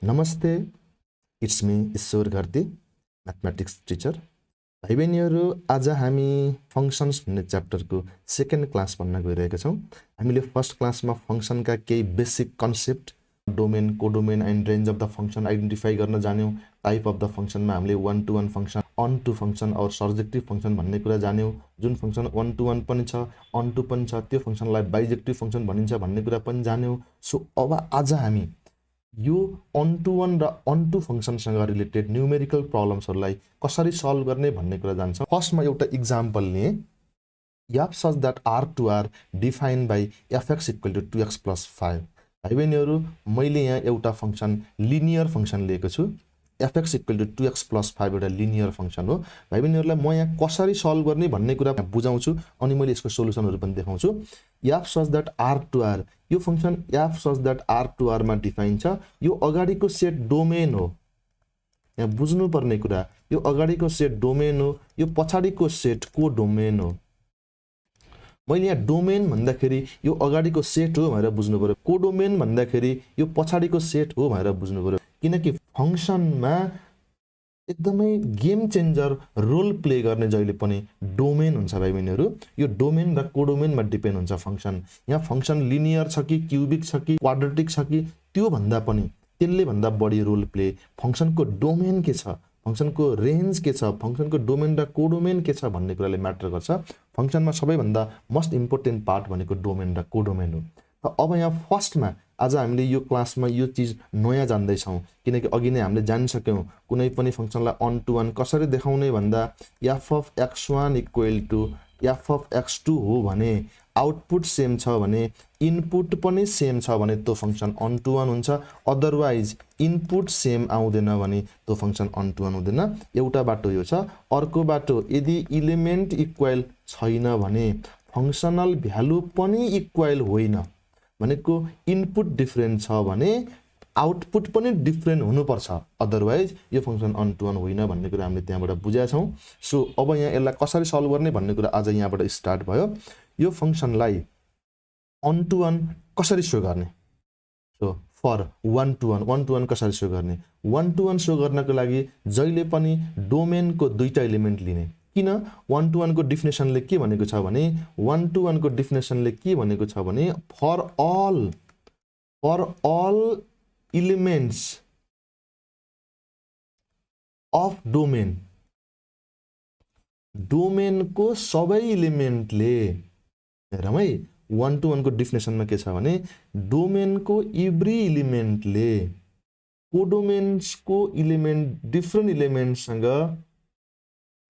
नमस्ते, it's me Ishwar Gharti, mathematics teacher. भाइ बहिनीहरू, आज हामी फंक्शन्स भन्ने च्याप्टरको सेकेन्ड क्लास पढ्न गइरहेका छौँ। हामीले फर्स्ट क्लासमा फंक्शनका केही basic concept, domain, codomain and range of the function identify गर्न जान्यौँ। टाइप अफ द फंक्शनमा हामीले one to one function, onto function और सर्जेक्टिभ फंक्शन भन्ने कुरा जान्यौँ। जुन फंक्शन वान टू वान पनि छ, अन टू पनि छ, त्यो फंक्शनलाई बाइजेक्टिभ फंक्शन भनिन्छ भन्ने कुरा पनि जान्यौँ। सो अब आज हामी यो अन टू वान र अन टू फंक्शनसँग रिलेटेड न्युमेरिकल प्रब्लम्सहरूलाई कसरी सल्भ गर्ने भन्ने कुरा जान्छौँ। फर्स्टमा एउटा इक्जाम्पल लिएँ। F such that R to R define by f x equal to 2x + 5। भाइ बहिनीहरू, मैले यहाँ एउटा फंक्शन लिनियर फंक्शन लिएको छु। एफएक्स इक्वल टु 2x + 5 एउटा लिनियर फंक्शन हो। भाइ बहिनीहरूलाई म यहाँ कसरी सल्भ गर्ने भन्ने कुरा बुझाउँछु अनि मैले यसको सोलुसनहरू पनि देखाउँछु। F such that R to R, यो function F such that R to R मा डिफाइन छ। यो अगाडिको सेट डोमेन हो। यहाँ बुझ्नुपर्ने कुरा, यो अगाडिको सेट डोमेन हो, यो पछाडिको सेट को डोमेन हो। मैले यहाँ डोमेन भन्दाखेरि यो अगाडिको सेट हो भनेर बुझ्नु पर्यो, कोडोमेन भन्दाखेरि यो पछाडिको सेट हो भनेर बुझ्नु पर्यो। किनकि फंक्शनमा एकदमै गेम चेन्जर रोल प्ले गर्ने जहिले पनि डोमेन हुन्छ भाइ बहिनीहरू। यो डोमेन र कोडोमेनमा डिपेन्ड हुन्छ फंक्शन। यहाँ फंक्शन लिनियर छ कि क्युबिक छ कि क्वाड्रेटिक छ कि त्यो भन्दा पनि त्यसले भन्दा बढी रोल प्ले फंक्शनको डोमेन के छ, फंक्शनको रेन्ज के छ, फंक्शनको डोमेन र कोडोमेन के छ भन्ने कुराले म्याटर गर्छ। फंक्शनमा सबैभन्दा मोस्ट इम्पोर्टेन्ट पार्ट भनेको डोमेन र कोडोमेन हो। त अब यहाँ फर्स्टमा आज हामीले यो क्लासमा यो चीज नयाँ जान्दैछौँ। किनकि अघि नै हामीले जानिसक्यौँ कुनै पनि फंक्शनलाई अन टू वान कसरी देखाउने भन्दा f of x1 equal to f of x2 हो भने, आउटपुट सेम छ भने, इनपुट पनि सेम छ भने त्यो फंक्शन अन टू वान हुन्छ। अदरवाइज इनपुट सेम आउँदैन भने त्यो फंक्शन अन टू वान हुँदैन। एउटा बाटो यो छ। अर्को बाटो, यदि इलिमेन्ट इक्वल छैन भने फंक्शनल भ्यालु पनि इक्वल होइन, भनेको इनपुट डिफरेन्ट छ भने आउटपुट पनि डिफरेन्ट हुनुपर्छ, अदरवाइज यो फंक्शन अन टू वान होइन भन्ने कुरा हामीले त्यहाँबाट बुझेका छौँ। सो अब यहाँ यसलाई कसरी सल्भ गर्ने भन्ने कुरा आज यहाँबाट स्टार्ट भयो। यो फंक्शनलाई अन टू वान कसरी सो गर्ने, so for one to one कसरी सो गर्ने। वान टू वान सो गर्नको लागि जहिले पनि डोमेनको दुईटा एलिमेन्ट लिने। किन? वान टू वान को डिफिनेसनले के भनेको छ भने, वान टू वान को डिफिनेसनले के भनेको छ भने for all elements of domain, डोमेनको सबै एलिमेन्टले, हेरौँ है, वान टू वान को डिफिनेसनमा के छ भने डोमेनको एभ्री एलिमेन्टले कोडोमेन्सको एलिमेन्ट डिफरेन्ट एलिमेन्टसँग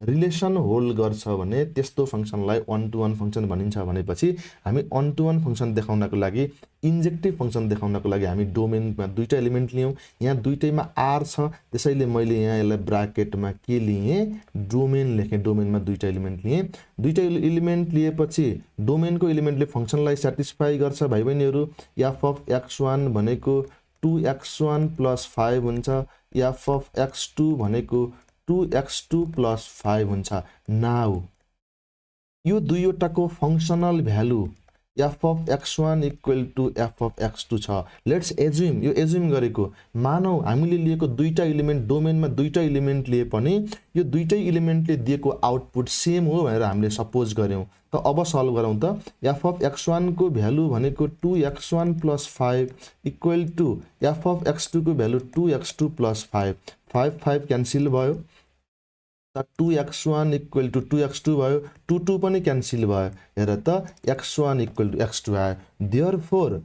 रिलेसन होल्ड गर्छ भने त्यस्तो फंक्शनलाई अन टू वान फंक्शन भनिन्छ। भनेपछि हामी अन टू वान फंक्शन देखाउनको लागि, इन्जेक्टिभ फंक्शन देखाउनको लागि हामी डोमेनमा दुईटा एलिमेन्ट लियौँ। यहाँ दुईटैमा आर छ, त्यसैले मैले यहाँ यसलाई ब्राकेटमा के लिए डोमेन लेखेँ। डोमेनमा दुईटा एलिमेन्ट लिएँ। दुईटा एलिमेन्ट लिएपछि डोमेनको एलिमेन्टले फंक्शनलाई सेटिस्फाई गर्छ। भाइ बहिनीहरू, एफ अफ x1 भनेको 2x1 + 5 हुन्छ, एफ अफ x2 भनेको 2x2 + 5 हुन्छ। नाउ यो दुईवटाको functional value f of x1 equal to f of x2 छ। लेट्स एज्युम, यो एज्युम गरेको, मानौ हामीले लिएको दुईटा एलिमेन्ट, डोमेनमा दुईटा एलिमेन्ट लिए पनि यो दुईटै एलिमेन्टले दिएको आउटपुट सेम हो भनेर हामीले सपोज गर्यौँ। त अब सल्भ गरौँ त। एफ अफ x1 को भ्यालु भनेको 2x1 + 5 equal to f of x2 को भ्यालु 2x2 + 5, 5 क्यान्सिल भयो। 2x1 इक्वल टु 2x2 भयो, 2 पनि क्यान्सिल भयो। हेर त, x1 इक्वल टु x2 आयो। देयरफोर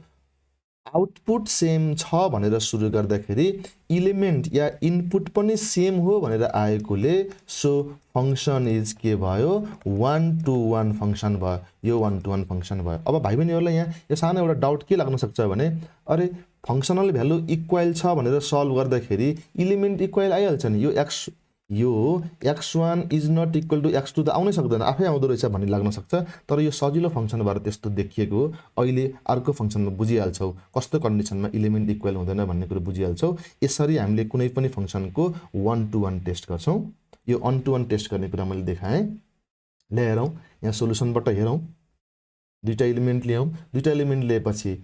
आउटपुट सेम छ भनेर सुरु गर्दाखेरि एलिमेन्ट या इनपुट पनि सेम हो भनेर आएकोले सो फंक्शन इज के भयो, वान टू वान फंक्शन भयो। यो वान टू वान फंक्शन भयो। अब भाइ बहिनीहरूलाई यहाँ यो सानो एउटा डाउट के लाग्न सक्छ भने, अरे फंक्शनल भ्यालु इक्वल छ भनेर सल्भ गर्दाखेरि एलिमेन्ट इक्वल आइहाल्छ नि, यो x1 is not equal to x2 त आउनै सक्दैन, आफै आउँदो रहेछ भन्ने लाग्न सक्छ। तर यो सजिलो फंक्शन भएर त्यस्तो देखिएको हो। अहिले अर्को फंक्शनमा बुझिहाल्छौ कस्तो कन्डिसनमा एलिमेन्ट इक्वल हुँदैन भन्ने कुरा बुझिहाल्छौ। यसरी हामीले कुनै पनि फंक्शनको वान टू वान टेस्ट गर्छौँ। यो अन टू वान टेस्ट गर्ने कुरा मैले देखाएँ। ले हेरौँ, यहाँ सोलुसनबाट हेरौँ। दुईटा एलिमेन्ट ल्याउँ। दुईटा एलिमेन्ट लिएपछि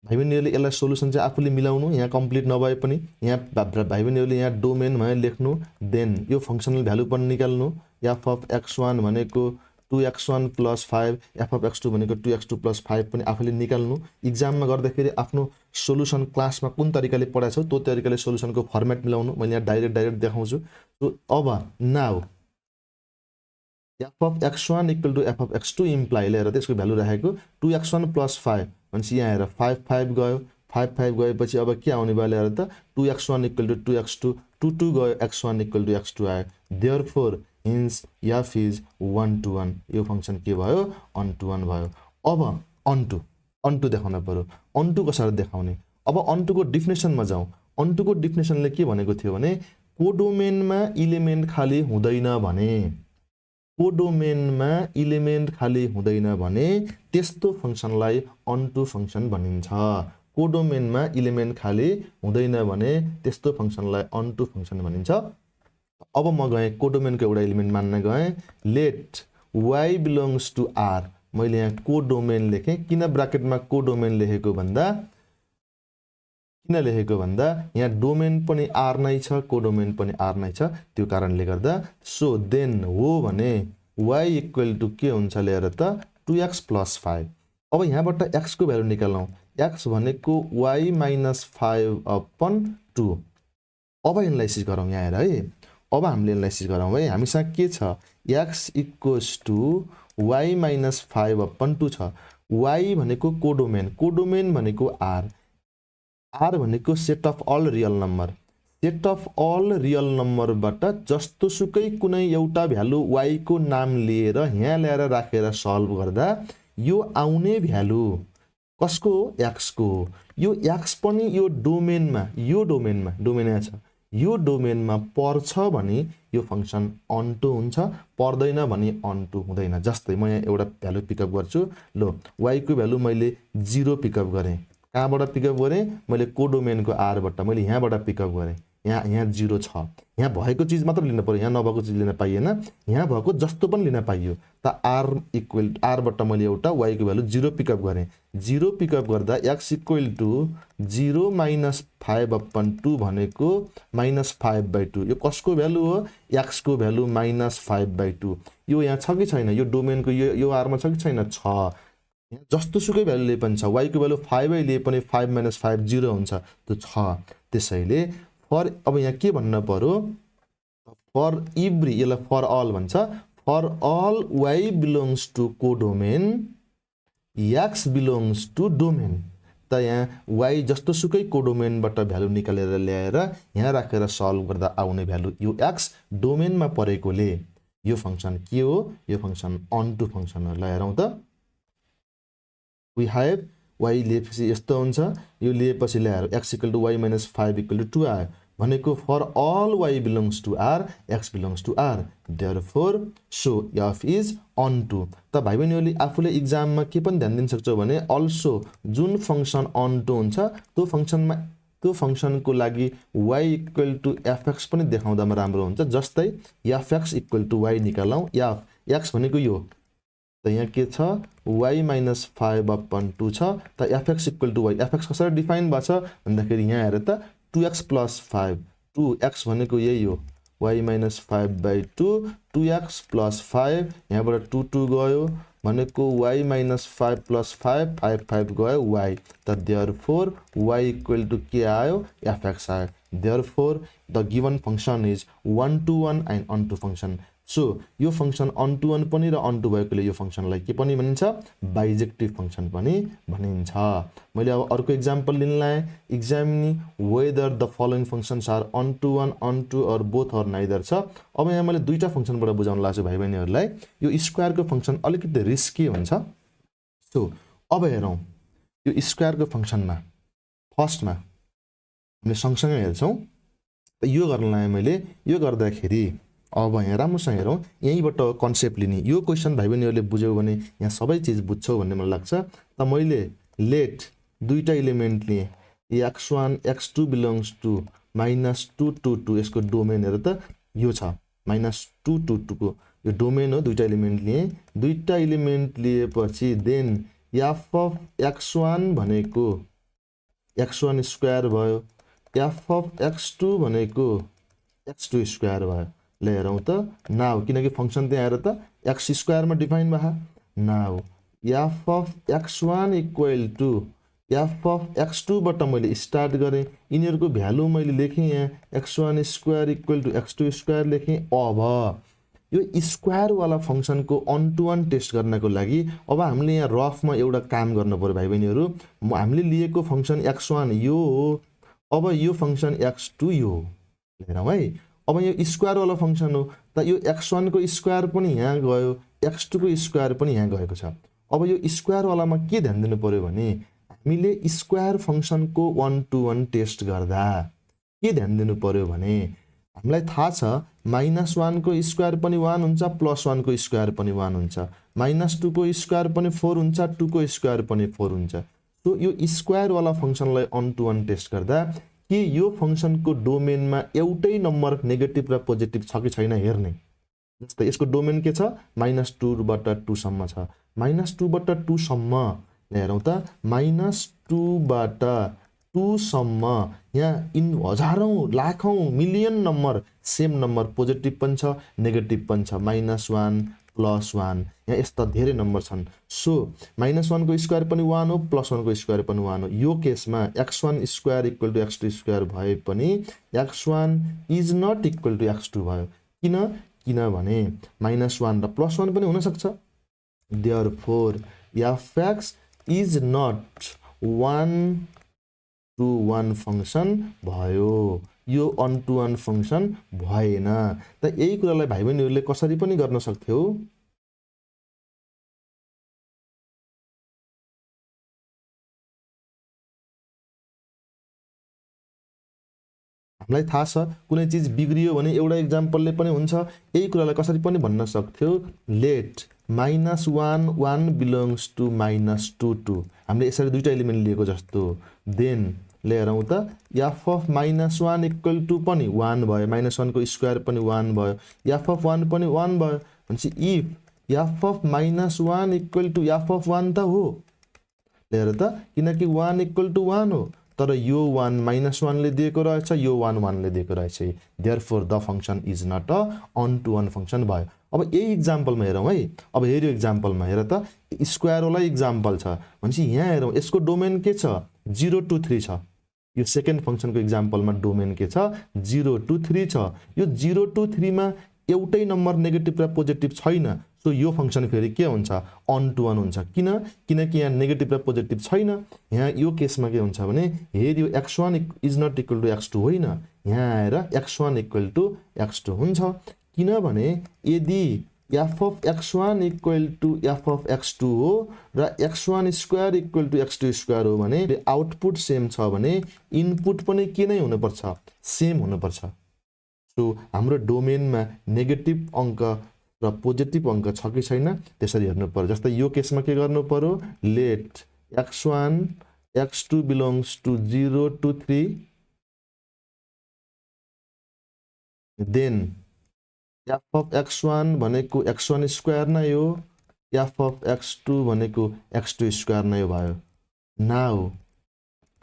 भाइ बहिनीहरूले यसलाई सोलुसन चाहिँ आफूले मिलाउनु, यहाँ कम्प्लिट नभए पनि यहाँ भाइ बहिनीहरूले यहाँ डोमेन भनेर लेख्नु, देन यो फङ्सनल भ्यालु पनि निकाल्नु। एफ अफ x1 भनेको 2x1 + 5, एफ अफ x2 भनेको 2x2 + 5 पनि आफूले निकाल्नु। इक्जाममा गर्दाखेरि आफ्नो सोलुसन क्लासमा कुन तरिकाले पढाएको छौ त्यो तरिकाले सोलुसनको फर्मेट मिलाउनु। मैले यहाँ डाइरेक्ट देखाउँछु। सो अब now F of x1 = F of x2 imply लिएर त्यसको भ्यालु राखेको 2x1 + 5 भनेपछि यहाँ हेर 5 5 गयो, 5 5 गएपछि अब के आउने भयो लिएर त 2x1 = 2x2, 2 2 गयो, x1 = x2 आयो। Therefore hence F is 1 to 1, यो फङ्सन के भयो 1 to 1 भयो। अब अन्टु देखाउन पर्यो। अन्टु कसरी देखाउने? अब अन्टुको डिफिनेसनमा जाउँ। अन्टुको डिफिनेसनले के भनेको थियो भने कोडोमेनमा इलिमेन्ट खाली हुँदैन भने, कोडोमेनमा इलिमेन्ट खाली हुँदैन भने त्यस्तो फङ्सनलाई अन्टु फङ्सन भनिन्छ। कोडोमेनमा इलिमेन्ट खाली हुँदैन भने त्यस्तो फङ्सनलाई अन्टु फङ्सन भनिन्छ। अब म गएँ कोडोमेनको एउटा इलिमेन्ट मान्न गएँ। Let y belongs to r, मैले यहाँ कोडोमेन लेखेँ। किन ब्राकेटमा कोडोमेन लेखेको भन्दा यहाँ डोमेन पनि r नै छ, कोडोमेन पनि r नै छ, त्यो कारणले गर्दा। सो देन हो भने y = के हुन्छ लिएर त 2x + 5। अब यहाँबाट x को भ्यालु निकालौँ। x भनेको y - 5/2। अब एनालाइसिस गरौँ यहाँ हेर है। अब हामीले एनालाइसिस गरौँ है। हामीसँग के छ x = y - 5/2 छ। y भनेको कोडोमेन भनेको r भनेको set of all real number. Set of all real नम्बरबाट जस्तोसुकै कुनै एउटा भ्यालु y को नाम लिएर यहाँ ल्याएर राखेर सल्भ गर्दा यो आउने भ्यालु कसको x को, यो x पनि यो डोमेनमा डोमेन छ, यो डोमेनमा पर्छ भने यो फङ्सन अन्टु हुन्छ, पर्दैन भने अन्टु हुँदैन। जस्तै म यहाँ एउटा भ्यालु पिकअप गर्छु। लो y को भ्यालु मैले 0 पिकअप गरेँ। कहाँबाट पिकअप गरेँ? मैले कोडोमेनको r बाट मैले यहाँबाट पिकअप गरेँ। यहाँ 0 छ। यहाँ भएको चिज मात्र लिन पर्यो, यहाँ नभएको चिज लिन पाइएन। यहाँ भएको जस्तो पनि लिन पाइयो। त r बाट मैले एउटा y को भ्यालु 0 पिकअप गरेँ। 0 पिकअप गर्दा x = 0 - 5/2 भनेको -5/2। यो कसको भ्यालु हो? x को भ्यालु -5/2। यो यहाँ छ कि छैन? यो डोमेनको यो r मा छ कि छैन? छ। जस्तोसुकै भ्यालु लिए पनि छ। y को भ्यालु 5 लिए पनि 5 - 5 0 हुन्छ, त्यो छ। त्यसैले फर अब यहाँ के भन्न पर्यो? फर एभ्री, यसलाई फर अल भन्छ। For all y belongs to codomain, x belongs to domain. त यहाँ y जस्तोसुकै कोडोमेनबाट भ्यालु निकालेर ल्याएर यहाँ राखेर सल्भ गर्दा आउने भ्यालु यो x डोमेनमा परेकोले यो फङ्सन के हो? यो फङ्सन अन्टु फङ्सन हो। ल हेरौँ त। वी हेभ y लिएपछि यस्तो हुन्छ। यो लिएपछि ल्याएर x = y - 5 = 2 आयो भनेको for all y belongs to r, x belongs to r। Therefore so f is onto. त भाइ बहिनीहरूले आफूले इक्जाममा के पनि ध्यान दिन सक्छौ भने अल्सो जुन फङ्सन अन्टु हुन्छ त्यो फङ्सनको लागि y = fx पनि देखाउँदामा राम्रो हुन्छ। जस्तै fx = y निकालौँ। x भनेको यो त यहाँ के छ y - 5/2 छ। त fx = y, fx कसरी डिफाइन भएको छ भन्दाखेरि यहाँ हेर त 2x + 5, 2x भनेको यही हो y - 5/2, 2x + 5, यहाँबाट 2 2 गयो भनेको y - 5 + 5, 5 5 गयो y। त देयरफोर y = के आयो? fx आयो। Therefore the given function is 1 to 1 and onto function. So यो फङ्सन अन्टु 1 पनि र अन्टु भएकोले यो फङ्सनलाई के पनि भनिन्छ? बाइजेक्टिभ फङ्सन पनि भनिन्छ। मैले अब अर्को इक्जाम्पल लिन लाएँ। Examining whether the following functions are onto 1, onto or both or neither छ। अब यहाँ मैले दुईवटा फङ्सनबाट बुझाउन लाग्छु भाइ बहिनीहरूलाई। यो स्क्वायरको फङ्सन अलिकति रिस्की हुन्छ। सो अब हेरौँ यो स्क्वायरको फङ्सनमा फर्स्टमा हामीले सँगसँगै हेर्छौँ। यो गर्न लाएँ मैले। यो गर्दाखेरि अब यहाँ राम्रोसँग हेरौँ, यहीँबाट कन्सेप्ट लिने। यो क्वेसन भाइ बहिनीहरूले बुझ्यौ भने यहाँ सबै चिज बुझ्छौ भन्ने मलाई लाग्छ। त मैले लेट दुईवटा इलिमेन्ट लिएँ। x1 x2 belongs to -2 to 2, यसको डोमेन हेर त यो छ -2 to 2 को यो डोमेन हो। दुईवटा इलिमेन्ट लिएँ। दुईवटा इलिमेन्ट लिएपछि देन f अफ x1 भनेको x1 स्क्वायर भयो, f of x2 भनेको x2 स्क्वायर भयो। ल हेरौँ त नाउ, किनकि फंक्सन त्यहाँ हेर त x स्क्वायरमा डिफाइन भयो। Now f of x1 equal to f of x2 बाट मैले स्टार्ट गरेँ, यिनीहरूको भ्यालु मैले लेखेँ यहाँ x1 square equal to x2 square लेखेँ। अब यो स्क्वायर वाला फंक्सनको अन टु अन टेस्ट गर्नको लागि अब हामीले यहाँ रफमा एउटा काम गर्नु पर्यो भाइ बहिनीहरू। हामीले लिएको फंक्सन x1 यो हो, अब यो फंक्सन x2 यो हो। हेरौँ है, अब यो स्क्वायर वाला फंक्सन हो त यो x1 को स्क्वायर पनि यहाँ गयो, x2 को स्क्वायर पनि यहाँ गएको छ। अब यो स्क्वायर वालामा के ध्यान दिनु पर्यो भने हामीले स्क्वायर फंक्सनको वन टु वन टेस्ट गर्दा के ध्यान दिनु पर्यो भने हामीलाई थाहा छ -1 को स्क्वायर पनि 1 हुन्छ, +1 को स्क्वायर पनि 1 हुन्छ, -2 को स्क्वायर पनि 4 हुन्छ, 2 को स्क्वायर पनि 4 हुन्छ। सो यो स्क्वायर वाला फंक्सनलाई अन टु अन टेस्ट गर्दा के यो फंक्सनको डोमेनमा एउटै नम्बर नेगेटिभ र पोजिटिभ छ कि छैन हेर्ने। जस्तै यसको डोमेन के छ -2 बाट 2 सम्म छ, -2 बाट 2 सम्म हेरौँ त -2 बाट 2 सम्म यहाँ हजारौं लाखौं million number same number positive पनि छ नेगेटिभ पनि छ, -1 +1 यहाँ यस्ता धेरै नम्बर छन्। सो -1 को स्क्वायर पनि 1 हो, +1 को स्क्वायर पनि 1 हो। यो केसमा x1 square equal to x2 square भए पनि x1 is not equal to x2 भयो। किनभने -1 र +1 पनि हुन सक्छ। Therefore f(x) is not 1 to 1 function भयो, यो अन टु 1 फंक्सन भएन। त यही कुरालाई भाइ बहिनीहरूले कसरी पनि गर्न सक्थ्यो, हामीलाई थाहा छ कुनै चीज बिग्रियो भने एउटा एक्जाम्पलले पनि हुन्छ। यही कुरालाई कसरी पनि भन्न सक्थ्यो, लेट -1 1 बिलोङ्स टु -2 2। हामीले यसरी दुईटा एलिमेन्ट लिएको जस्तो। देन ले हेरौँ त f of -1 इक्वल टु पनि 1 भयो, -1 को स्क्वायर पनि 1 भयो, f of 1 पनि 1 भयो। भनेपछि if f of -1 equal to f of 1 त हो। हेर त किनकि 1 इक्वल टु 1 हो, तर यो 1 -1 ले दिएको रहेछ, यो 1 1 ले दिएको रहेछ। Therefore the function is not a on to one function भयो। अब यही एक्जाम्पलमा हेरौँ है। अब हेऱ्यो एक्जाम्पलमा हेर त स्क्वायर वाला एक्जाम्पल छ भनेपछि यहाँ हेरौँ यसको डोमेन के छ 0 टु 3 छ। यो सेकेन्ड फंक्सनको एक्जाम्पलमा डोमेन के छ 0 टु 3 छ। यो 0 टु 3 मा एउटै नम्बर नेगेटिभ र पोजिटिभ छैन। सो यो फंक्सन फेरि के हुन्छ अन टु अन हुन्छ। किनकि यहाँ नेगेटिभ र पोजिटिभ छैन। यहाँ यो केसमा के हुन्छ भने हेर यो x1 is not equal to x2 होइन, यहाँ आएर x1 इक्वल टु x2 हुन्छ। किनभने यदि f of x1 equal to f of x2 हो र x1 square equal to x2 square हो भने आउटपुट सेम छ भने इनपुट पनि के नै हुनुपर्छ सेम हुनुपर्छ। सो हाम्रो डोमेनमा नेगेटिभ अङ्क र पोजिटिभ अङ्क छ कि छैन त्यसरी हेर्नु पर्यो। जस्तै यो केसमा के गर्नु पर्यो, let x1 x2 belongs to 0 to 3 then f of x1 भनेको x1 स्क्वायर नै हो, f of x2 भनेको x2 स्क्वायर नै भयो। Now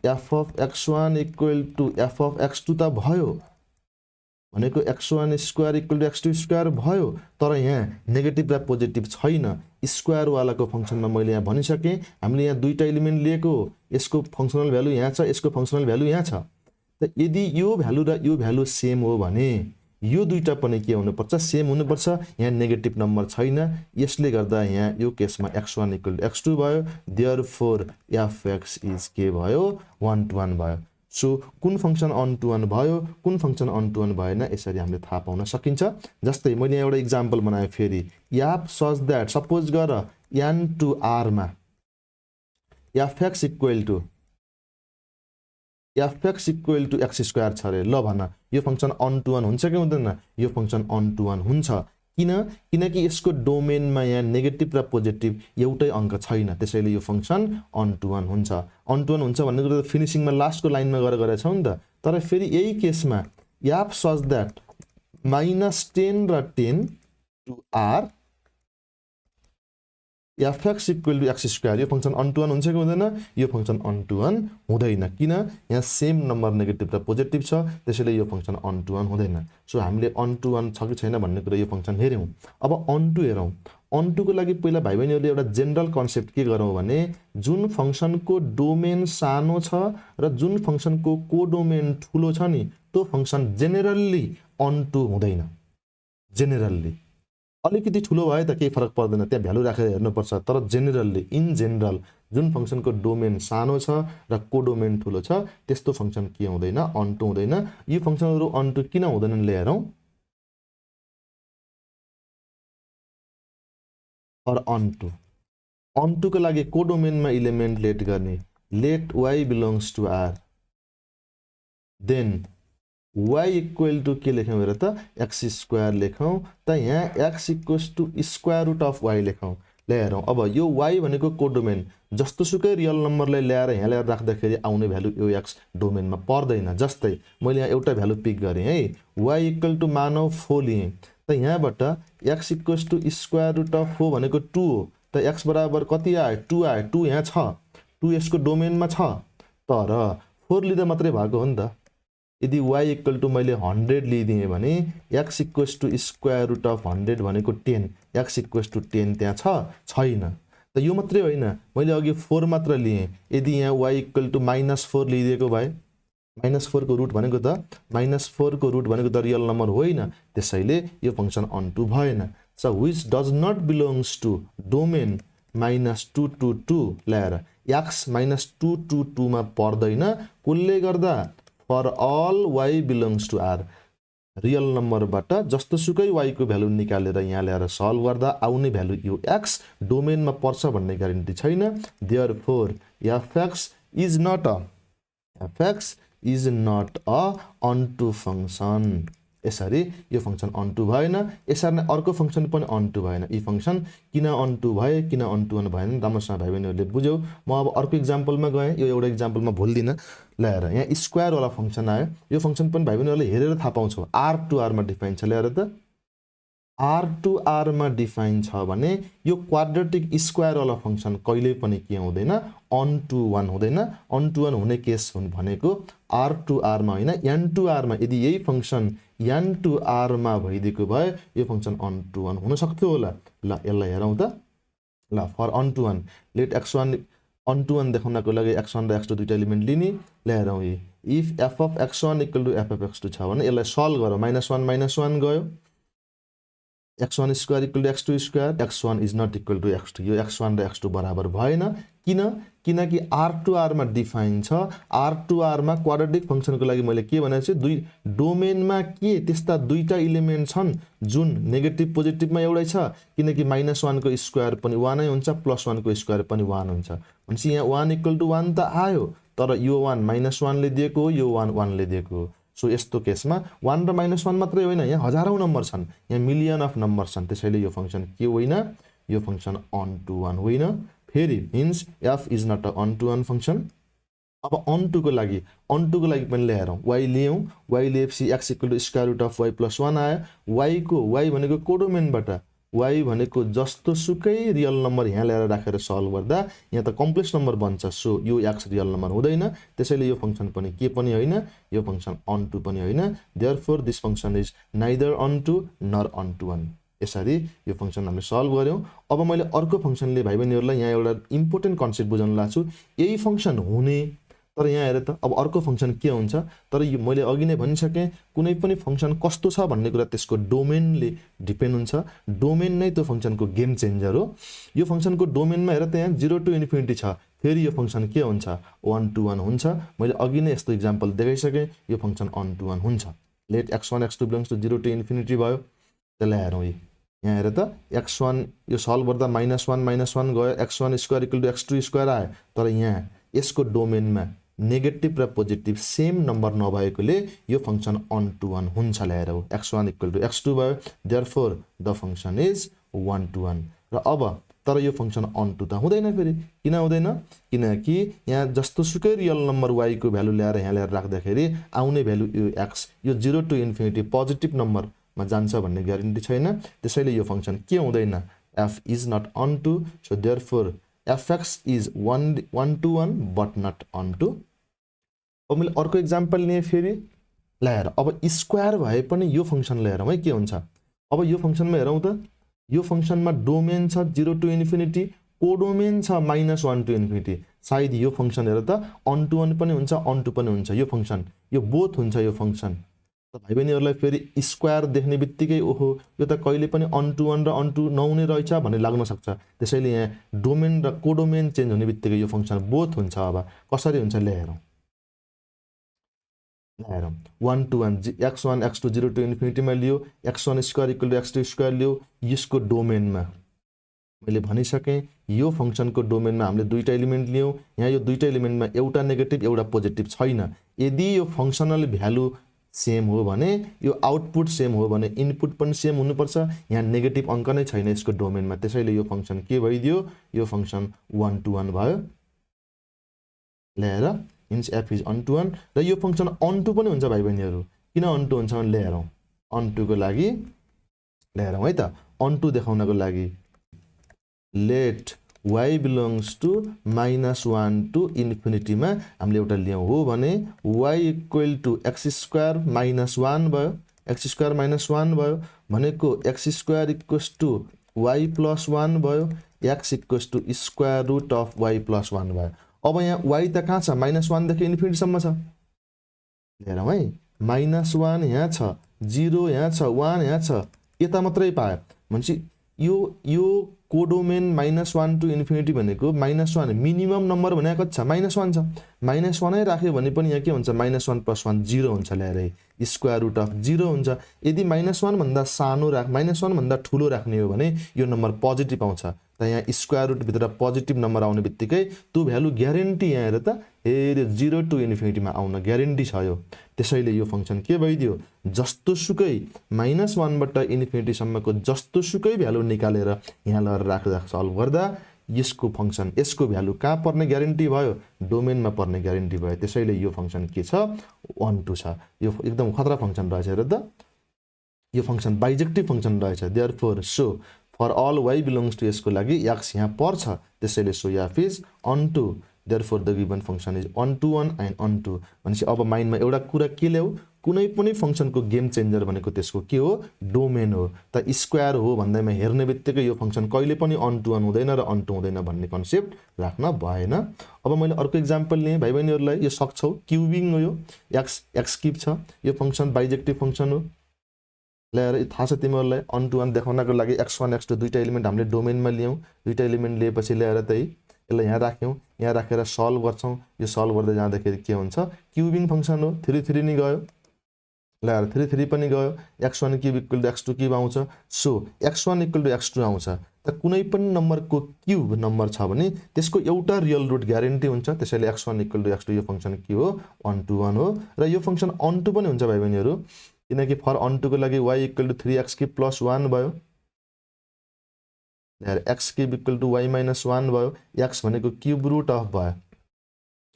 f of x1 equal to f of x2 त भयो भनेको x1 square equal to x2 square भयो, तर यहाँ नेगेटिभ र पोजिटिभ छैन। स्क्वायर वालाको फंक्सनमा मैले यहाँ भनिसकेँ हामीले यहाँ दुईटा एलिमेन्ट लिएको, यसको फंक्सनल भ्यालु यहाँ छ, यसको फंक्सनल भ्यालु यहाँ छ। त यदि यो भ्यालु र यो भ्यालु सेम हो भने यो दुईटा पनि के हुनुपर्छ सेम हुनुपर्छ। यहाँ नेगेटिभ नम्बर छैन, यसले गर्दा यहाँ यो केसमा x1 इक्वल टु x2 भयो। देयरफोर f(x) इज के भयो 1 टु 1 भयो। सो कुन फंक्सन अन टु अन भयो कुन फंक्सन अन टु अन भएन यसरी हामीले थाहा पाउन सकिन्छ। जस्तै मैले यहाँ एउटा एक्जाम्पल बनाएँ फेरि f सच दैट सपोज गर n टु r मा f(x) equal to x square छ रे। ल भन यो फंक्सन अन टु अन हुन्छ कि हुँदैन, यो फंक्सन अन टु अन हुन्छ। किनकि यसको डोमेनमा यहाँ नेगेटिभ र पोजिटिभ एउटै अङ्क छैन, त्यसैले यो फंक्सन अन टु अन हुन्छ। अन टु अन हुन्छ भन्ने कुरा त फिनिसिङमा लास्टको लाइनमा गरेको छौँ नि त। तर फेरि यही केसमा f सच दैट -10 र 10 to r fx equal to x square यो फंक्सन अन टु अन हुन्छ कि हुँदैन यो फंक्सन अन टु अन हुँदैन किन यहाँ सेम नम्बर नेगेटिभ र पोजिटिभ छ त्यसैले यो फंक्सन अन टु अन हुँदैन सो हामीले अन टु अन छ कि छैन भन्ने कुरा यो फंक्सन हेर्यौं अब अन टु हेरौं अन टु को लागि पहिला भाइ बहिनीहरुले एउटा जनरल कन्सेप्ट के गरौँ भने जुन फंक्सनको डोमेन सानो छ र जुन फंक्सनको कोडोमेन ठूलो छ नि त्यो फंक्सन जेनेरली अन टु हुँदैन जेनेरली अलिकति ठूलो भयो त केही फरक पर्दैन त्यहाँ भ्यालु राखेर हेर्नुपर्छ तर जेनेरली इन जनरल जुन फंक्सनको डोमेन सानो छ र कोडोमेन ठूलो छ त्यस्तो फंक्सन के हुँदैन अन टु हुँदैन यी फंक्सनहरु अन टु किन हुँदैनन् ले हेरौं फर अन टु को लागि कोडोमेनमा इलिमेन्ट लेट गर्ने let y belongs to r then y equal to के लेखौं हेर त x स्क्वायर लेखौं त यहाँ x equals to square root of y लेखौं ले हेरौं अब यो y भनेको कोडोमेन जस्तोसुकै रियल नम्बरलाई ल्याएर यहाँ ल्याएर राख्दाखेरि आउने भ्यालु यो x डोमेनमा पर्दैन जस्तै मैले यहाँ एउटा भ्यालु पिक गरे है y इक्वल टु मानव 4 लिए त यहाँबाट x equals to square root of 4 भनेको 2 हो त x बराबर कति आयो 2 आयो 2 यहाँ छ 2 यसको डोमेनमा छ तर 4 लिँदा मात्रै भएको हो नि त यदि y इक्वल टु मैले 100 लिदिए भने x equals to square root of 100 भनेको 10 x इक्वल्स टु 10 त्यहाँ छैन त यो मात्रै होइन मैले अघि 4 मात्र लिए यदि यहाँ y इक्वल टु -4 लिदिएको भए -4 को रुट भनेको त -4 को रुट भनेको त रियल नम्बर होइन त्यसैले यो फंक्सन अन टु भएन so which does not belongs to domain -2 to 2 ल्याएर x -2 to 2 मा पर्दैन कुलले गर्दा for all y belongs to r real नम्बरबाट जस्तोसुकै y को भ्यालु निकालेर यहाँ ल्याएर सल्भ गर्दा आउने भ्यालु यो x डोमेनमा पर्छ भन्ने ग्यारेन्टी छैन therefore fx is not a onto function यसरी यो फंक्सन अनटु भएन यसरी नै अर्को फंक्सन पनि अनटु भएन यी फंक्सन किन अनटु भए किन अनटु भएन राम्रोसँग भाइ बहिनीहरुले बुझ्यौ म अब अर्को एक्जाम्पलमा गए यो एउटा एक्जाम्पलमा भुल्दिन ल्याएर यहाँ स्क्वायर वाला फंक्सन आयो यो फंक्सन पनि भाइ बहिनीहरुले हेरेर थाहा पाउँछौ r टु r मा डिफाइन छ ल्याएर त r टु r मा डिफाइन छ भने यो क्वाड्रेटिक स्क्वायर वाला फंक्सन कहिले पनि के हुँदैन अन टु 1 हुँदैन अन टु 1 हुने केस भनेको r टु r मा हैन n टु r मा यदि यही फंक्सन n टु r मा भइदिएको भए यो फंक्सन अन टु 1 हुन सक्थ्यो होला ल यसलाई हेरौं त ल for onto 1 let x1 onto 1 देखाउनको लागि x1 र x2 दुईटा एलिमेन्ट लिने ल हेरौं if f of x1 equal to f of x2 छ भने यसलाई सल्भ गरौँ -1 गयो x1 square equal to x2 square x1 is not equal to x2 यो x1 र x2 बराबर भएन किनकि r टु r मा डिफाइन छ r टु r मा क्वाड्रेटिक फंक्सनको लागि मैले के भनेको छु दुई डोमेनमा के त्यस्ता दुईटा एलिमेन्ट छन् जुन नेगेटिभ पोजिटिभमा एउटै छ किनकि -1 को स्क्वायर पनि 1 नै हुन्छ +1 को स्क्वायर पनि 1 हुन्छ भनेपछि यहाँ 1 इक्वल टु 1 त आयो तर यो 1 -1 ले दिएको हो यो 1 ले दिएको हो सो यस्तो केसमा 1 र -1 मात्रै होइन यहाँ हजारौं नम्बर छन् यहाँ मिलियन अफ नम्बर छन् त्यसैले यो फंक्सन के होइन यो फंक्सन अन टु 1 होइन फेरि means f is not a on to 1 function अब अन टु को लागि पनि ल्याएर y लियौं y लिएपछि x equal to square root of y + 1 आयो y भनेको कोडोमेनबाट y भनेको जस्तोसुकै रियल नम्बर यहाँ ल्याएर राखेर सल्भ गर्दा यहाँ त कम्प्लेक्स नम्बर बन्छ सो यो x रियल नम्बर हुँदैन त्यसैले यो फंक्सन पनि के पनि होइन यो फंक्सन अन टु पनि होइन therefore this function is neither onto nor onto 1 यसरी यो फंक्सन हामीले सल्भ गर्यौं अब मैले अर्को फंक्सनले भाइ बहिनीहरुलाई यहाँ एउटा इम्पोर्टेन्ट कन्सेप्ट बुझाउन लाग्छु यही फंक्सन हुने तर यहाँ हेर त अब अर्को फंक्सन के हुन्छ तर यो मैले अघि नै भनिसके कुनै पनि फंक्सन कस्तो छ भन्ने कुरा त्यसको डोमेनले डिपेन्ड हुन्छ डोमेन नै त्यो फंक्सनको गेम चेन्जर हो यो फंक्सनको डोमेनमा हेर त यहाँ 0 टु इन्फिनिटी छ फेरि यो फंक्सन के हुन्छ 1 टु 1 हुन्छ मैले अघि नै यस्तो एक्जाम्पल देखाइसके यो फंक्सन अन टु 1 हुन्छ let x1 x2 belongs to 0 to infinity भयो त्यसलाई हेरौं यहाँ हेर त x1 यो सल्भ गर्दा -1 गयो x1 square equal to x2 square आयो तर यहाँ यसको डोमेनमा नेगेटिभ र पोजिटिभ सेम नम्बर नभएकोले यो फंक्सन अन टु 1 हुन्छ ल्याएर x1 इक्वल टु x2 भयो therefore the function is 1 to 1 र अब तर यो फंक्सन अन टु त हुँदैन फेरि किन हुँदैन किनकि यहाँ जस्तोसुकै रियल नम्बर y को भ्यालु ल्याएर यहाँ ल्याएर राख्दाखेरि आउने भ्यालु यो x यो 0 टु इन्फिनिटी पोजिटिभ नम्बर मा जान्छ भन्ने ग्यारेन्टी छैन त्यसैले यो फंक्सन के हुँदैन f is not onto, so therefore fx is 1 to 1 but not onto. अब मैले अर्को एक्जाम्पल लिएँ फेरि ल हेर, अब स्क्वायर भए पनि यो फंक्सनले हेरौँ है के हुन्छ। अब यो फंक्सनमा हेरौँ त, यो फंक्सनमा डोमेन छ 0 to इन्फिनिटी, कोडोमेन छ -1 to इन्फिनिटी। सायद यो फंक्सन हेर त अन टु 1 पनि हुन्छ अन टु पनि हुन्छ, यो फंक्सन यो बोथ हुन्छ यो फंक्सन। त भाइ बहिनीहरुलाई फेरि स्क्वायर देख्ने बित्तिकै ओहो यो त कहिले पनि अन टु 1 र अन टु 9 नै रहेछ भन्ने लाग्न सक्छ। त्यसैले यहाँ डोमेन र कोडोमेन चेन्ज हुने बित्तिकै यो फंक्सन बोथ हुन्छ। अब कसरी हुन्छ ले हेरौँ। 1 to 1 x1 x2 0 to infinity मा लियो, x1 square equal to x2 square लियो। यसको डोमेनमा मैले भनिसकेँ यो फंक्सनको डोमेनमा हामीले दुईटा एलिमेन्ट लियौं। यहाँ यो दुईटा एलिमेन्टमा एउटा नेगेटिभ एउटा पोजिटिभ छैन। यदि यो फंक्सनल भ्यालु सेम हो भने, यो आउटपुट सेम हो भने इनपुट पनि सेम हुनुपर्छ। यहाँ नेगेटिभ अंक नै छैन यसको डोमेनमा, त्यसैले यो फंक्सन के भइदियो, यो फंक्सन 1 to 1 भयो। ल्याएर इन्स f इज अन टु 1 र यो फंक्सन अन टु पनि हुन्छ भाइ बहिनीहरु। किन अन टु हुन्छ भने ले हेरौँ। अन टु को लागि ले हेरौँ है त, अन टु देखाउनको लागि let y belongs to -1 to infinity मा हामीले एउटा लियौं हो भने y equal to x square -1 भयो, x स्क्वायर -1 भयो भनेको x square equals to y plus 1 भयो, x equals to square root of y plus 1 भयो। अब यहाँ y त कहाँ छ, -1 देखि इन्फिनिटी सम्म छ। हेरौँ है, -1 यहाँ छ, 0 यहाँ छ, 1 यहाँ छ, यता मात्रै पायो भनेपछि यो कोडोमेन -1 to इन्फिनिटी भनेको -1 मिनिमम नम्बर भनेको छ -1 छ। -1 नै राख्यो भने पनि यहाँ के हुन्छ, -1 + 1 0 हुन्छ। ल्याएर स्क्वायर रुट अफ 0 हुन्छ। यदि -1 भन्दा सानो -1 भन्दा ठुलो राख्ने हो भने यो नम्बर पोजिटिभ आउँछ। त यहाँ स्क्वायर रुट भित्र पोजिटिभ नम्बर आउने बित्तिकै त्यो भ्यालु ग्यारेन्टी यहाँ हेर त 0 to इन्फिनिटी मा आउन ग्यारेन्टी छ यो। त्यसैले यो फंक्सन के भइदियो, जस्तो सुकै -1 बाट इन्फिनिटी सम्मको जस्तो सुकै भ्यालु निकालेर यहाँ लगाएर राख्दा सल्भ गर्दा यसको फंक्सन यसको भ्यालु कहाँ पर्ने ग्यारेन्टी भयो, डोमेनमा पर्ने ग्यारेन्टी भयो। त्यसैले यो फंक्सन के छ, 1 to छ। यो एकदम खतरा फंक्सन रहेछ हेर त, यो फंक्सन बाइजेक्टिभ फंक्सन रहेछ। Therefore so for all y belongs to यसको लागि x यहाँ पर्छ, त्यसैले so f is onto, therefore the given function is onto 1 and onto. भनेपछि अब माइन्डमा एउटा कुरा के ल्याऊ, कुनै पनि फंक्सनको गेम चेन्जर भनेको त्यसको के हो, डोमेन हो। त स्क्वायर हो भन्दैमा हेर्ने बित्तिकै यो फंक्सन कहिले पनि अन टु 1 हुँदैन र अन टु हुँदैन भन्ने कन्सेप्ट राख्न भएन। अब मैले अर्को एक्जाम्पल लिएँ भाइ बहिनीहरुलाई, यो सक्छौ क्यूबिङ हो, यो x क्यूब छ, यो फंक्सन बाइजेक्टिभ फंक्सन हो। ल्याएर थाहा छ तिमीहरुलाई, अन टु 1 देखाउनको लागि x1 x2 दुईटा एलिमेन्ट हामीले डोमेनमा लियौं। दुईटा एलिमेन्ट लिएपछि ल्याएर त यसलाई यहाँ राख्यौं, यहाँ राखेर सल्भ गर्छौं। यो सल्भ गर्दै जाँदाखेरि के हुन्छ, क्यूबिङ फंक्सन हो। 3 3 नि गयो, ल्याएर 3 3 पनि गयो, x1 cube equal to x2 cube आउँछ। So x1 equal to x2 आउँछ। त कुनै पनि नम्बरको क्यूब नम्बर छ भने त्यसको एउटा रियल रुट ग्यारेन्टी हुन्छ। त्यसैले x1 इक्वल टु x2 यो फंक्सन के हो, 1 to 1 हो। र यो फंक्सन अन टु पनि हुन्छ भाइ बहिनीहरु, किनकि फर अन टु को लागि y equal to 3x cube plus 1 भयो, x cube equal to y minus 1 भयो। x भनेको क्यूब रुट अफ भयो,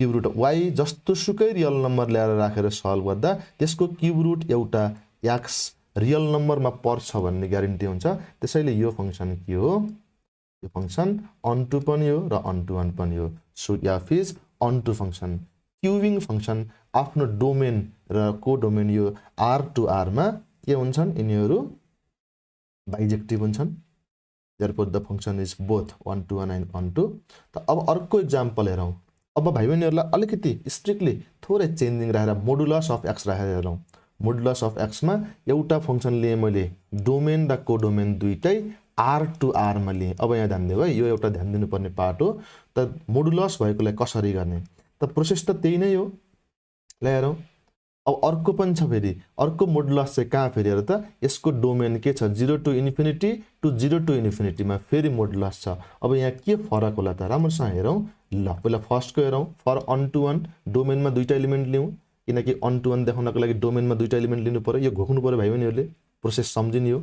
क्यूब रुट y जस्तो सुकै रियल नम्बर ल्याएर राखेर सल्भ गर्दा त्यसको क्यूब रुट एउटा x रियल नम्बरमा पर्छ भन्ने ग्यारेन्टी हुन्छ। त्यसैले यो फंक्सन के हो, यो फंक्सन अन टु पनि हो र अन टु 1 पनि हो। So f is onto function. Cubing function आफ्नो डोमेन र कोडोमेन यो r to r मा के हुन्छन्, यिनीहरु बाइजेक्टिभ हुन्छन्। Therefore the function is both 1 to 1 and onto. त अब अर्को एक्जाम्पल हेरौँ। अब भाइ बहिनीहरुलाई अलिकति स्ट्रिक्टली थोरै चेन्जिङ राखेर मोडुलस अफ x राखेर हेरौँ। मोडुलस अफ x मा एउटा फंक्सन लिए मैले, डोमेन र कोडोमेन दुईटै r to r मा लिए। अब यहाँ ध्यान दिऊ है, यो एउटा ध्यान दिनुपर्ने पार्ट हो। त मोडुलस भएकोलाई कसरी गर्ने, त प्रोसेस त त्यही नै हो। ल हेरौँ, अब अर्को पनि छ फेरि, अर्को मोडुलस चाहिँ कहाँ फेरि हेर त, यसको डोमेन के छ, 0 to infinity to 0 to infinity मा फेरि मोडुलस छ। अब यहाँ के फरक होला त, राम्रोसँग हेरौँ। ल पहिला फर्स्टको हेरौँ, फर अन टु 1 डोमेनमा दुईटा एलिमेन्ट लियौं, किनकि अन टु 1 देखाउनको लागि डोमेनमा दुईटा एलिमेन्ट लिनु पर्यो। यो घोक्नु पर्यो भाइ बहिनीहरुले, प्रोसेस सम्झिनु हो।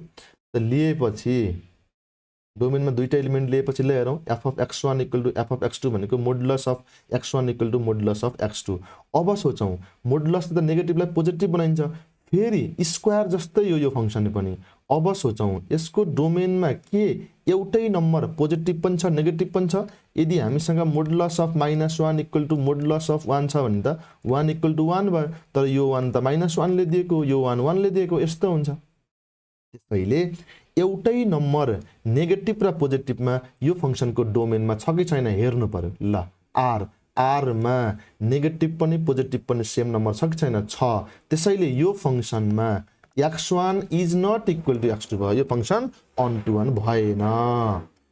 त लिएपछि डोमेनमा दुईटा एलिमेन्ट लिएपछि ल हेरौँ, f of x1 equal to f of x2 भनेको modulus of x1 equal to modulus of x2। अब सोचौं, मोडुलस त नेगेटिभलाई पोजिटिभ बनाइन्छ, फेरि स्क्वायर जस्तै यो फंक्सन पनि। अब सोचौं यसको डोमेनमा के एउटै नम्बर पोजिटिभ पनि छ नेगेटिभ पनि छ। यदि हामीसँग modulus of -1 equal to modulus of 1 छ भने त 1 इक्वल टु 1 भयो, तर यो 1 त -1 ले दिएको, यो 1 1 ले दिएको, यस्तो हुन्छ। त्यसैले एउटै नम्बर नेगेटिभ र पोजिटिभमा यो फंक्सनको डोमेनमा छ कि छैन हेर्नु पर्यो। ल आर मा नेगेटिभ पनि पोजिटिभ पनि सेम नम्बर छ कि छैन, छ। त्यसैले यो फंक्सनमा x1 is not equal to x2 भयो। यो फंक्सन अन टु 1 भएन,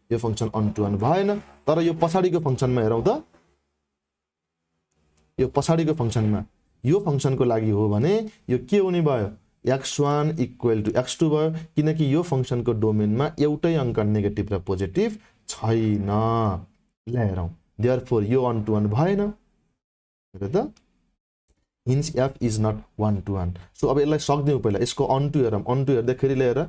यो फंक्सन अन टु 1 भएन। तर यो पछाडिको फंक्सनमा हेरौँ त, यो पछाडिको फंक्सनमा यो फंक्सनको लागि हो भने यो के हुने भयो, x1 इक्वल टु x2 भयो, किनकि यो फंक्सनको डोमेनमा एउटै अङ्क नेगेटिभ र पोजिटिभ छैन। ल हेरौँ, देयरफोर यो अन टु 1 भएन, हेर त, hence f is not 1 to 1। So अब यसलाई सक्दियौँ, पहिला यसको अन टु हेरौँ। अन टु हेर्दाखेरि लिएर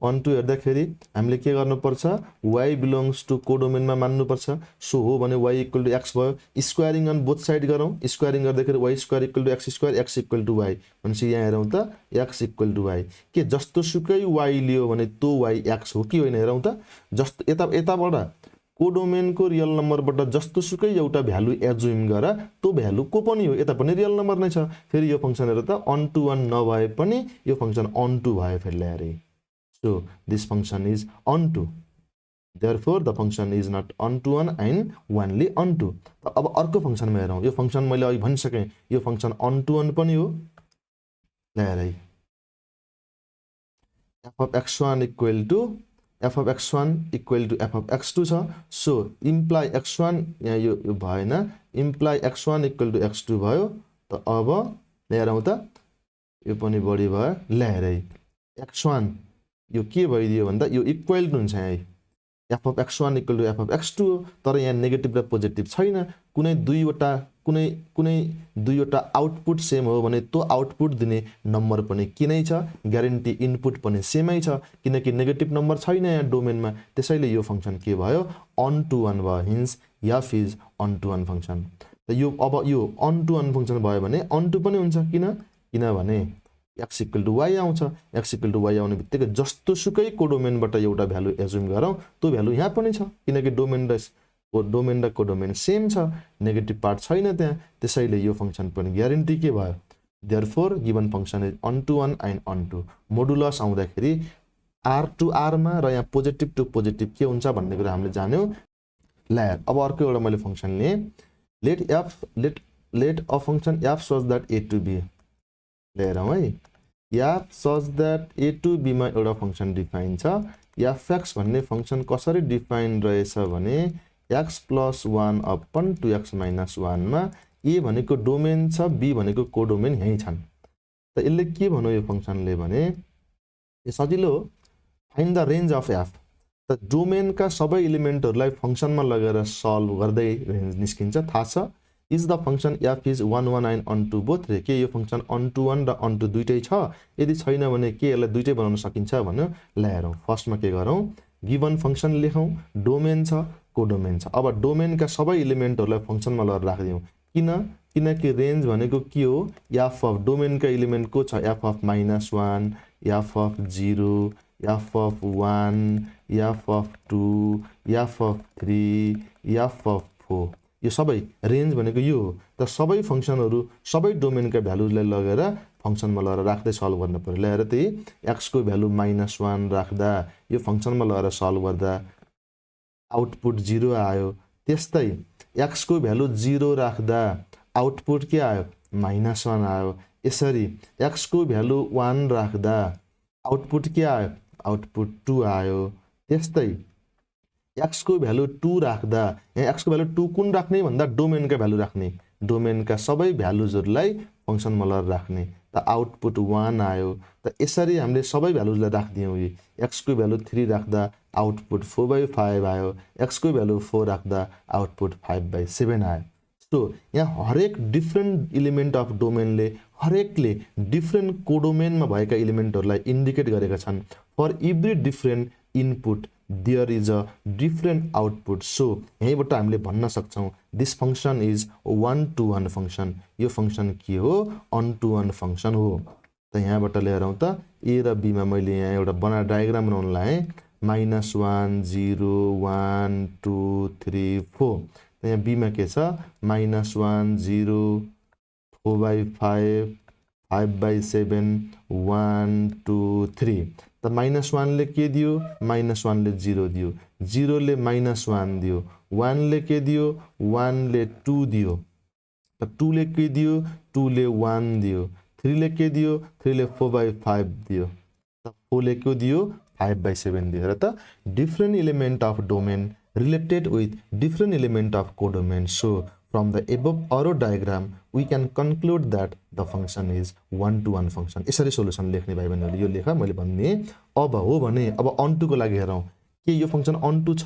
अन टु हेर्दाखेरि हामीले के गर्नुपर्छ, y बिलोङ्स टु कोडोमेनमा मान्नुपर्छ। सो हो भने y इक्वल टु x भयो। स्क्वायरिङ अन बोथ साइड गरौँ। स्क्वायरिङ गर्दाखेरि y square equal to x square, x equal to y भनेपछि यहाँ हेरौँ त x इक्वल टु y। के जस्तो सुकै y लियो भने त्यो y x हो कि होइन हेरौँ त। जस्तो यताबाट कोडोमेनको रियल नम्बरबाट जस्तो सुकै एउटा भ्यालु एज्युम गर, त्यो भ्यालु को पनि हो, यता पनि रियल नम्बर नै छ। फेरि यो फंक्सन हेर त, अन टु 1 नभए पनि यो फंक्सन अन टु भयो फेरि ल्याएर। So this function is onto, therefore the function is not onto 1 and 1 ले अन टु। अब अर्को फंक्सनमा हेरौँ। यो फंक्सन मैले अघि भनिसकेँ, यो फंक्सन अन टु 1 पनि हो। ल्याएर f of x1 equal to f of x1 equal to f of x2 छ। सो इम्प्लाई x1 यहाँ यो भएन, imply x1 equal to x2 भयो। त अब ल्याएर त यो पनि बढी भयो। ल्याएर x1 यो के भइदियो भन्दा यो इक्वल टु हुन्छ यहाँ f of x1 equal to f of x2 हो। तर यहाँ नेगेटिभ र पोजिटिभ छैन। कुनै दुईवटा आउटपुट सेम हो भने त्यो आउटपुट दिने नम्बर पनि किनै छ, ग्यारेन्टी इनपुट पनि सेमै छ, किनकि नेगेटिभ नम्बर छैन यहाँ डोमेनमा। त्यसैले यो फंक्सन के भयो, अन टु 1 भयो। Hence f is onto 1 function. त यो अब यो अन टु 1 फंक्सन भयो भने अन टु पनि हुन्छ। किनभने x इक्वल टु y आउँछ। x इक्वल टु y आउने बित्तिकै जस्तो सुकै कोडोमेनबाट एउटा भ्यालु एज्युम गरौँ, त्यो भ्यालु यहाँ पनि छ, किनकि डोमेन र कोडोमेन सेम छ, नेगेटिभ पार्ट छैन त्यहाँ। त्यसैले यो फंक्सन पनि ग्यारेन्टी के भयो, therefore given function is onto 1 and onto. Modulus आउँदाखेरि r टु r मा र यहाँ पोजिटिभ टु पोजिटिभ के हुन्छ भन्ने कुरा हामीले जान्यौँ। ल्याएर अब अर्को एउटा मैले फंक्सन लिएँ, let a function f such that a to b। ल्याएर है, f such that a to b मा एउटा फंक्सन डिफाइन छ। fx भन्ने फंक्सन कसरी डिफाइन रहेछ भने x plus 1 upon 2x minus 1 मा a भनेको डोमेन छ, b भनेको कोडोमेन यही छन्। त यसले के भन्यो यो फंक्सनले भने यो सजिलो हो, find the range of f। त डोमेनका सबै एलिमेन्टहरूलाई फंक्सनमा लगेर सल्भ गर्दै रेन्ज निस्किन्छ। थाहा छ, is the function f is 1 1 and onto both रे। के यो फंक्सन अन टु 1 र अन टु दुईटै छ? यदि छैन भने के यसलाई दुईटै बनाउन सकिन्छ भन्यो। ल्याएर फर्स्टमा के गरौँ, गिवन फंक्सन लेखौँ, डोमेन छ, कोडोमेन छ। अब डोमेनका सबै एलिमेन्टहरूलाई फंक्सनमा लगेर राखिदिउँ। किनकि रेन्ज भनेको के हो, f अफ डोमेनका एलिमेन्ट को छ, f of -1, f of 0, f of 1, f of 2, f of 3, f of 4। यो सबै रेन्ज भनेको यो हो। त सबै फंक्सनहरू सबै डोमेनका भ्यालुलाई लगेर फंक्सनमा लगेर राख्दै सल्भ गर्न पर्यो। ल्याएर त्यही x को भ्यालु -1 राख्दा यो फंक्सनमा लगेर सल्भ गर्दा आउटपुट 0 आयो। त्यस्तै x को भ्यालु 0 राख्दा आउटपुट के आयो, -1 आयो। यसरी x को भ्यालु 1 राख्दा आउटपुट के आयो, आउटपुट 2 आयो। त्यस्तै x को भ्यालु 2 राख्दा यहाँ x को भ्यालु 2 कुन राख्ने भन्दा डोमेनका भ्यालु राख्ने, डोमेनका सबै भ्यालुजहरूलाई फंक्सनमा लगेर राख्ने। त आउटपुट 1 आयो। त यसरी हामीले सबै भ्यालुजलाई राख्दियौँ। x को भ्यालु 3 राख्दा आउटपुट 4/5 आयो, x को भ्यालु 4 राख्दा आउटपुट 5/7 आयो। सो यहाँ हरेक डिफ्रेन्ट एलिमेन्ट अफ डोमेनले हरेकले डिफ्रेन्ट कोडोमेनमा भएका एलिमेन्टहरूलाई इन्डिकेट गरेका छन्। For every different input there is a different output. So यहीँबाट हामीले भन्न सक्छौँ this function is 1 to 1 function. यो फंक्सन के हो, अन टु 1 फंक्सन हो। त यहाँबाट लिएर आउँ त ए र बी मा मैले यहाँ एउटा बना डायग्राम बनाउन लाएँ -1 0 1 2 3 4 त यहाँ बी मा के छ -1 0 4/5 5/7 1 2 3 त -1 ले के दियो -1 ले 0 दियो 0 ले -1 दियो 1 ले के दियो 1 ले 2 दियो त 2 ले के दियो 2 ले 1 दियो 3 ले के दियो 3 ले 4/5 दियो त 4 ले के दियो 5/7 दियो र त different element of domain related with different element of codomain. So from the above arrow diagram we can conclude that the function is one-to-one function. यसरी सोलुसन लेख्ने भाइ बहिनीहरुले यो लेख मैले भन्ने अब हो भने अब onto को लागि हेरौं के यो फंक्शन onto छ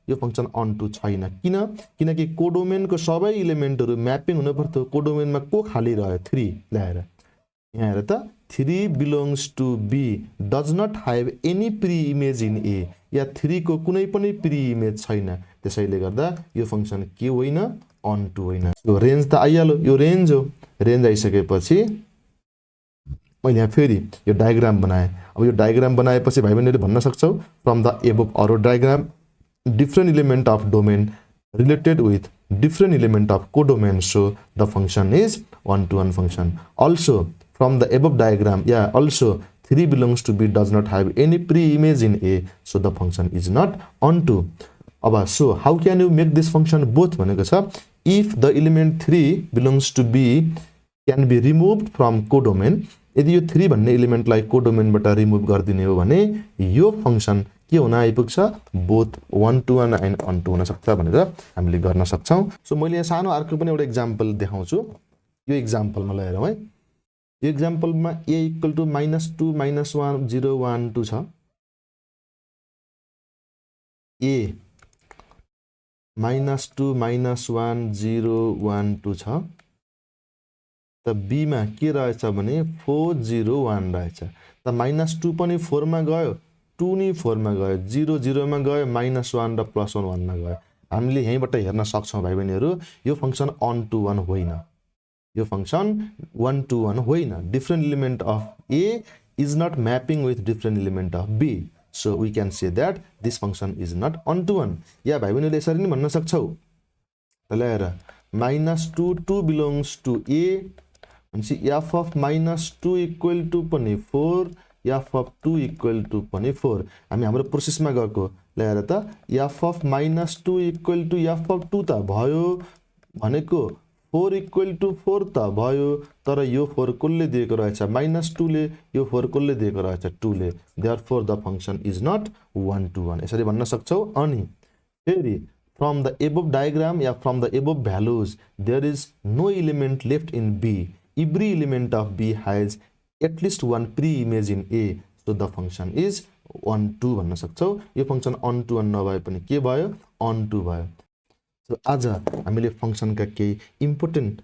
यो फंक्शन onto छैन किनकि कोडोमेन को सबै एलिमेन्टहरु म्यापिङ हुन पर्थ्यो कोडोमेनमा को खाली रह्यो 3 ल्याएर यहाँ हेर त 3 belongs to B does not have any pre-image in A या 3 को कुनै पनि pre-image छैन त्यसैले गर्दा यो फंक्शन के होइन onto होइन यो रेन्ज त आइहाल्यो यो रेन्ज हो रेन्ज आइसकेपछि मैले यहाँ फेरि यो डायग्राम बनाए अब यो डायग्राम बनाएपछि भाइ बहिनीले भन्न सक्छौ from the above arrow diagram different element of domain related with different element of codomain so the function is one-to-one function. Also from the above diagram also 3 belongs to B does not have any pre-image in A so the function is not onto. अब so how can you make this function both भनेको छ if the element 3 belongs to B can be removed from codomain यदि यो 3 भन्ने एलिमेन्टलाई कोडोमेनबाट remove गर्दिने हो भने यो function के हुन आइपुग्छ बोथ one-to-one and onto हुन सक्छ भनेर हामीले गर्न सक्छौं. सो मैले यहाँ सानो अर्को पनि एउटा एक्जाम्पल देखाउँछु यो एक्जाम्पलमा लिएर है यो एक्जाम्पलमा a = -2 -1 0 1 2 छ a -2 -1 0 1 2 छ त b मा के रहेछ भने 4 0 1 रहेछ त -2 पनि 4 मा गयो 2 नि 4 मा गयो 0 0 मा गयो -1 र +1 1 मा गयो हामीले यहीबाट हेर्न सक्छौं भाइ बहिनीहरु यो फंक्शन on to 1 होइन यो फंक्शन one to one होइन different element of A is not mapping with different element of B so we can say that this function is not on to one या भाइ बहिनीले यसरी नि भन्न सक्छौ ल हेर -2 2 belongs to A भनेपछि f of -2 equal to पनि 4 f of 2 equal to पनि 4 हामी हाम्रो प्रोसेसमा गएको ल हेर त f of -2 equal to f of 2 त भयो भनेको 4 equal to 4 त भयो तर यो 4 कुलले दिएको रहेछ -2 ले यो 4 कुलले दिएको रहेछ 2 ले therefore the function is not one to one यसरी भन्न सक्छौ अनि फेरि from the above diagram from the above values there is no element left in B every element of B has at least one pre-image in A so the function is on to भन्न सक्छौ यो function on to one नभए पनि के भयो on to भयो. So आज हामीले फंक्शन का केही इम्पोर्टेन्ट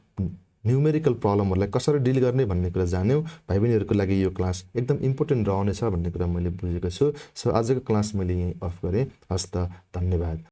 न्यूमेरिकल प्रब्लमहरुलाई कसरी डिल गर्ने भन्ने कुरा जान्यौ भाइ बहिनीहरुको लागि यो क्लास एकदम इम्पोर्टेन्ट रहनेछ भन्ने कुरा मैले बुझेको छु. सो आजको क्लास मैले यही अफ गरे. हस्त धन्यवाद.